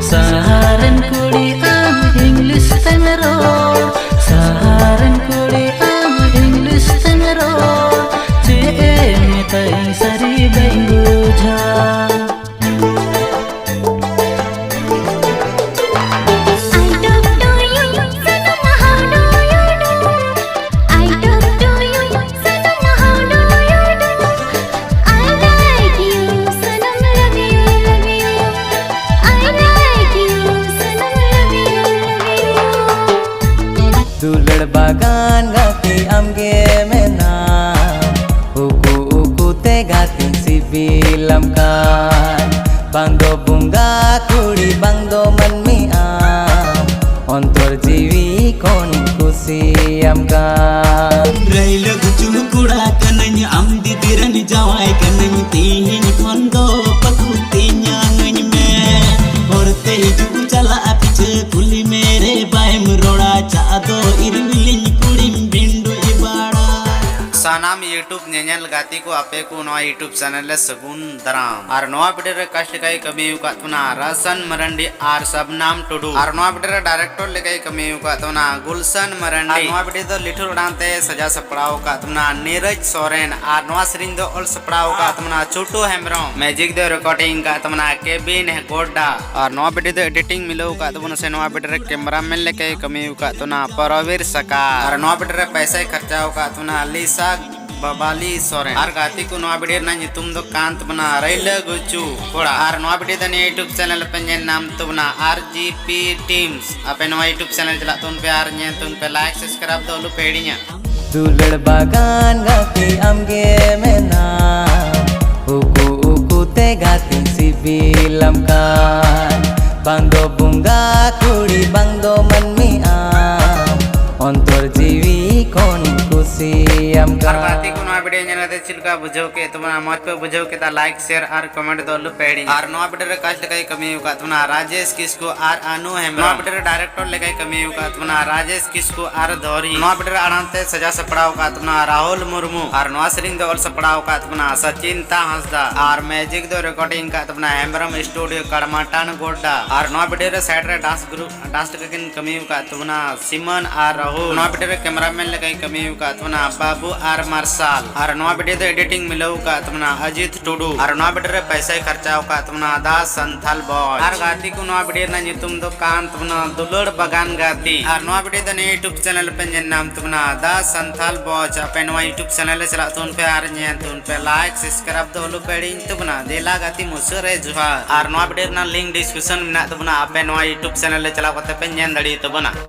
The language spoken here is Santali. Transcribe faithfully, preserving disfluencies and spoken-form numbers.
ᱥᱟᱦᱟᱨᱮᱱ ᱠᱩᱲᱤ ᱟᱢ ᱤᱝᱞᱤᱥ ᱛᱮᱢ ᱨᱚᱲ, ᱥᱟᱦᱟᱨᱮᱱ ᱠᱩᱲᱤ ᱟᱢ ᱤᱝᱞᱤᱥ ᱛᱮᱢ ᱨᱚᱲ, ᱪᱮᱫ ᱮ ᱢᱮᱛᱟᱭ ᱥᱟᱹᱨᱤ ᱵᱟᱹᱧ ᱵᱩᱡᱷᱟᱹᱣ᱾ I talk to you, Sanam, how do you do? I talk to you, Sanam, how do you do? I like you, Sanam, love you, love you. I like you, Sanam, love you, love you. ᱫᱩᱞᱟᱹᱲ ᱵᱟᱜᱟᱱ ᱜᱟᱛᱮ ᱟᱢᱜᱮ ᱢᱮᱱᱟᱢ, ᱩᱠᱩ ᱩᱠᱩ ᱛᱮ ᱜᱟᱛᱮᱧ ᱥᱤᱵᱤᱞᱟᱢ ᱠᱟᱱ᱾ ᱵᱟᱝ ᱫᱚ ᱵᱚᱸᱜᱟ ᱠᱩᱲᱤ, ᱵᱟᱝ ᱫᱚ ᱢᱟᱹᱱᱢᱤ ᱟᱢ, ᱚᱱᱛᱚᱨ ᱡᱤᱣᱤ ᱠᱷᱚᱱᱤᱧ ᱠᱩᱥᱤᱭᱟᱢ ᱠᱟᱱ᱾ ᱨᱟᱹᱭᱞᱟᱹ ᱜᱩᱪᱩ ᱠᱚᱲᱟ ᱠᱟᱹᱱᱟᱹᱧ, ᱟᱢ ᱫᱤᱫᱤ ᱨᱮᱱ ᱡᱟᱶᱟᱭ ᱠᱟᱹᱱᱟᱹᱧ, ᱛᱤᱦᱤᱧ ᱠᱷᱚᱱ ᱫᱚ ᱯᱟᱹᱠᱩ ᱛᱤᱧᱟᱹᱝᱟᱹᱧ ᱢᱮ᱾ ᱦᱚᱨᱛᱮ ᱦᱤᱡᱩᱜ ᱪᱟᱞᱟᱜ ᱯᱤᱪᱷᱟᱹ ᱠᱩᱞᱤ ᱢᱮᱨᱮ ᱵᱟᱭᱮᱢ ᱨᱚᱲᱟ, ᱪᱟ ᱫᱚ ᱤᱨᱢᱤᱞᱤᱧ ᱠᱩᱲᱤᱢ ᱵᱤᱱᱰᱩᱡ ᱵᱟᱲᱟ᱾ ᱥᱟᱱᱟᱢ YouTube ᱧᱮᱧᱮᱞ ᱜᱟᱛᱮ ᱠᱚ, ᱟᱯᱮ ᱠᱚ ᱱᱚᱣᱟ YouTube channel ᱨᱮ ᱥᱟᱹᱜᱩᱱ ᱫᱟᱨᱟᱢ᱾ ᱟᱨ ᱱᱚᱣᱟ video ᱨᱮ cast ᱞᱮᱠᱟᱭ ᱠᱟᱹᱢᱤ ᱟᱠᱟᱫ ᱛᱟᱵᱚᱱᱟ ᱨᱟᱥᱟᱱ ᱢᱟᱨᱟᱱᱰᱤ ᱟᱨ ᱥᱟᱵᱱᱟᱢ ᱴᱩᱰᱩ᱾ ᱟᱨ ᱱᱚᱣᱟ video ᱨᱮ director ᱞᱮᱠᱟᱭ ᱠᱟᱹᱢᱤ ᱟᱠᱟᱫ ᱛᱟᱵᱚᱱᱟ ᱜᱩᱞᱥᱟᱱ ᱢᱟᱨᱟᱱᱰᱤ᱾ ᱟᱨ ᱱᱚᱣᱟ video ᱫᱚ ᱞᱤᱴᱷᱩᱨ ᱟᱲᱟᱝ ᱛᱮ ᱥᱟᱡᱟᱣ ᱥᱟᱯᱲᱟᱣ ᱟᱠᱟᱫ ᱛᱟᱵᱚᱱᱟ ᱱᱤᱨᱚᱡᱽ ᱥᱚᱨᱮᱱ᱾ ᱟᱨ ᱱᱚᱣᱟ ᱥᱮᱨᱮᱧ ᱫᱚ ᱚᱞ ᱥᱟᱯᱲᱟᱣ ᱟᱠᱟᱫ ᱛᱟᱵᱚᱱᱟ ᱪᱷᱳᱴᱩ ᱦᱮᱢᱵᱨᱚᱢ᱾ Music ᱫᱚ recording ᱟᱠᱟᱫ ᱛᱟᱵᱚᱱᱟ ᱠᱮᱵᱤᱱ ᱦᱮᱜᱚᱰᱰᱟ᱾ ᱟᱨ ᱱᱚᱣᱟ video ᱫᱚ editing ᱢᱤᱞᱟᱹᱣ ᱟᱠᱟᱫ ᱛᱟᱵᱚᱱᱟ ᱥᱮ ᱱᱚᱣᱟ video ᱨᱮ cameraman ᱞᱮᱠᱟᱭ ᱠᱟᱹᱢᱤ ᱟᱠᱟᱫ ᱛᱟᱵᱚᱱᱟ ᱯᱨᱚᱵᱤᱨ ᱥᱟᱠᱟᱨ᱾ ᱟᱨ ᱱᱚᱣᱟ video ᱨᱮ ᱯᱚᱭᱥᱟᱭ ᱠᱷᱚᱨᱪᱟ ᱟᱠᱟᱫ ᱛᱟᱵᱚᱱᱟ ᱞᱤᱥᱟ ᱵᱟᱵᱟᱞᱤ ᱥᱚᱨᱮᱱ᱾ ᱟᱨ ᱜᱟᱛᱮ ᱠᱚ, ᱱᱚᱣᱟ video ᱨᱮᱱᱟᱜ ᱧᱩᱛᱩᱢ ᱫᱚ ᱠᱟᱱ ᱛᱟᱵᱚᱱᱟ ᱨᱟᱹᱭᱞᱟᱹ ᱜᱩᱪᱩ ᱠᱚᱲᱟ᱾ ᱟᱨ ᱱᱚᱣᱟ video ᱫᱚ ᱱᱤᱭᱟᱹ YouTube channel ᱯᱮ ᱧᱮᱞ ᱧᱟᱢ ᱛᱟᱵᱚᱱᱟ, R G P Teams᱾ ᱟᱯᱮ ᱱᱚᱣᱟ YouTube channel ᱪᱟᱞᱟᱜ ᱛᱟᱵᱚᱱ ᱯᱮ ᱟᱨ ᱧᱮᱞ ᱛᱟᱵᱚᱱ ᱯᱮ, like subscribe ᱫᱚ ᱟᱞᱚ ᱯᱮ ᱦᱤᱲᱤᱧᱟ᱾ ᱫᱩᱞᱟᱹᱲ ᱵᱟᱜᱟᱱ ᱜᱟᱛᱮ ᱟᱢᱜᱮ ᱢᱮᱱᱟᱢ, ᱩᱠᱩ ᱩᱠᱩ ᱛᱮ ᱜᱟᱛᱮᱧ ᱥᱤᱵᱤᱞᱟᱢ ᱠᱟᱱ᱾ ᱵᱟᱝ ᱫᱚ ᱵᱚᱸᱜᱟ ᱠᱩᱲᱤ, ᱵᱟᱝ ᱫᱚ ᱢᱟᱹᱱᱢᱤ ᱟᱢ, ᱚᱱᱛᱚᱨ ᱡᱤᱣᱤ ᱠᱷᱚᱱᱤᱧ ᱠᱩᱥᱤᱭᱟᱢ ᱟᱨ ᱠᱟᱱ᱾ ᱜᱟᱛᱮ ᱠᱚ, ᱱᱚᱣᱟ video ᱧᱮᱞ ᱠᱟᱛᱮ ᱪᱮᱫ ᱞᱮᱠᱟ ᱵᱩᱡᱷᱟᱹᱣ ᱠᱮᱫ ᱛᱟᱵᱚᱱᱟ? ᱢᱚᱡᱽ ᱯᱮ ᱵᱩᱡᱷᱟᱹᱣ ᱠᱮᱫᱟ, like, share ᱟᱨ comment ᱫᱚ ᱟᱞᱚ ᱯᱮ ᱦᱤᱲᱤᱧᱟ᱾ ᱟᱨ ᱱᱚᱣᱟ video ᱨᱮ cast ᱞᱮᱠᱟᱭ ᱠᱟᱹᱢᱤ ᱟᱠᱟᱫ ᱛᱟᱵᱚᱱᱟ ᱨᱟᱡᱮᱥ ᱠᱤᱥᱠᱩ ᱟᱨ ᱟᱱᱩ ᱦᱮᱢᱵᱨᱚᱢ᱾ ᱱᱚᱣᱟ video ᱨᱮ director ᱞᱮᱠᱟᱭ ᱠᱟᱹᱢᱤ ᱟᱠᱟᱫ ᱛᱟᱵᱚᱱᱟ ᱨᱟᱡᱮᱥ ᱠᱤᱥᱠᱩ ᱟᱨ ᱫᱷᱚᱨᱤ᱾ ᱱᱚᱣᱟ video ᱨᱮ ᱟᱲᱟᱝ ᱛᱮ ᱥᱟᱡᱟᱣ ᱥᱟᱯᱲᱟᱣ ᱟᱠᱟᱫ ᱛᱟᱵᱚᱱᱟ ᱨᱟᱦᱩᱞ ᱢᱩᱨᱢᱩ᱾ ᱟᱨ ᱱᱚᱣᱟ ᱥᱮᱨᱮᱧ ᱫᱚ ᱚᱞ ᱥᱟᱯᱲᱟᱣ ᱟᱠᱟᱫ ᱛᱟᱵᱚᱱᱟ ᱥᱟᱪᱤᱱᱛᱟ ᱦᱟᱸᱥᱫᱟ᱾ ᱟᱨ music ᱫᱚ recording ᱟᱠᱟᱫ ᱛᱟᱵᱚᱱᱟ ᱦᱮᱢᱵᱨᱚᱢ studio ᱠᱟᱲᱢᱟᱴᱟᱱ ᱜᱳᱰᱰᱟ᱾ ᱟᱨ ᱱᱚᱣᱟ video ᱨᱮ side ᱨᱮ dance group, dance ᱞᱮᱠᱟ ᱠᱤᱱ ᱠᱟᱹᱢᱤ ᱟᱠᱟᱫ ᱛᱟᱵᱚᱱᱟ ᱥᱤᱢᱚᱱ ᱟᱨ ᱨᱟᱦᱩᱞ᱾ ᱱᱚᱣᱟ video ᱨᱮ cameraman ᱞᱮᱠᱟᱭ ᱠᱟᱹᱢᱤ ᱟᱠᱟᱫ ᱛᱟᱵᱚᱱᱟ ᱵᱟᱵᱩ ᱟᱨ ᱢᱟᱨᱥᱟᱞ᱾ ᱟᱨ ᱱᱚᱣᱟ video ᱫᱚ editing ᱢᱤᱞᱟᱹᱣ ᱟᱠᱟᱫ ᱛᱟᱵᱚᱱᱟ ᱟᱡᱤᱛ ᱴᱩᱰᱩ᱾ ᱟᱨ ᱱᱚᱣᱟ video ᱨᱮ ᱯᱟᱭᱥᱟᱭ ᱠᱷᱟᱨᱪᱟ ᱟᱠᱟᱫ ᱛᱟᱵᱚᱱᱟ ᱫᱟ ᱥᱟᱱᱛᱷᱟᱞ ᱵᱚᱭ᱾ ᱟᱨ ᱜᱟᱛᱮ ᱠᱚ, ᱱᱚᱣᱟ video ᱨᱮᱱᱟᱜ ᱧᱩᱛᱩᱢ ᱫᱚ ᱠᱟᱱ ᱛᱟᱵᱚᱱᱟ ᱫᱩᱞᱟᱹᱲ ᱵᱟᱜᱟᱱ ᱜᱟᱛᱮ᱾ ᱟᱨ ᱱᱚᱣᱟ video ᱫᱚ ᱱᱤᱭᱟᱹ YouTube channel ᱯᱮ ᱧᱮᱞ ᱧᱟᱢ ᱛᱟᱵᱚᱱᱟ ᱫᱟ ᱥᱟᱱᱛᱷᱟᱞ ᱵᱚᱭ᱾ ᱟᱯᱮ ᱱᱚᱣᱟ YouTube channel ᱨᱮ ᱪᱟᱞᱟᱜ ᱛᱟᱵᱚᱱ ᱯᱮ ᱟᱨ ᱧᱮᱞ ᱛᱟᱵᱚᱱ ᱯᱮ, like, subscribe ᱫᱚ ᱟᱞᱚ ᱯᱮ ᱦᱤᱲᱤᱧ ᱛᱟᱵᱚᱱᱟ᱾ ᱫᱮᱞᱟ ᱜᱟᱛᱮ ᱢᱩᱪᱟᱹᱫ ᱨᱮ ᱡᱚᱦᱟᱨ᱾ ᱟᱨ ᱱᱚᱣᱟ video ᱨᱮᱱᱟᱜ link description ᱢᱮᱱᱟᱜ ᱛᱟᱵᱚᱱᱟ, ᱟᱯᱮ ᱱᱚᱣᱟ YouTube channel ᱨᱮ ᱪᱟᱞᱟᱣ ᱠᱟᱛᱮ ᱯᱮ ᱧᱮᱞ ᱫᱟᱲᱮᱭᱟᱜ ᱛᱟᱵᱚᱱᱟ᱾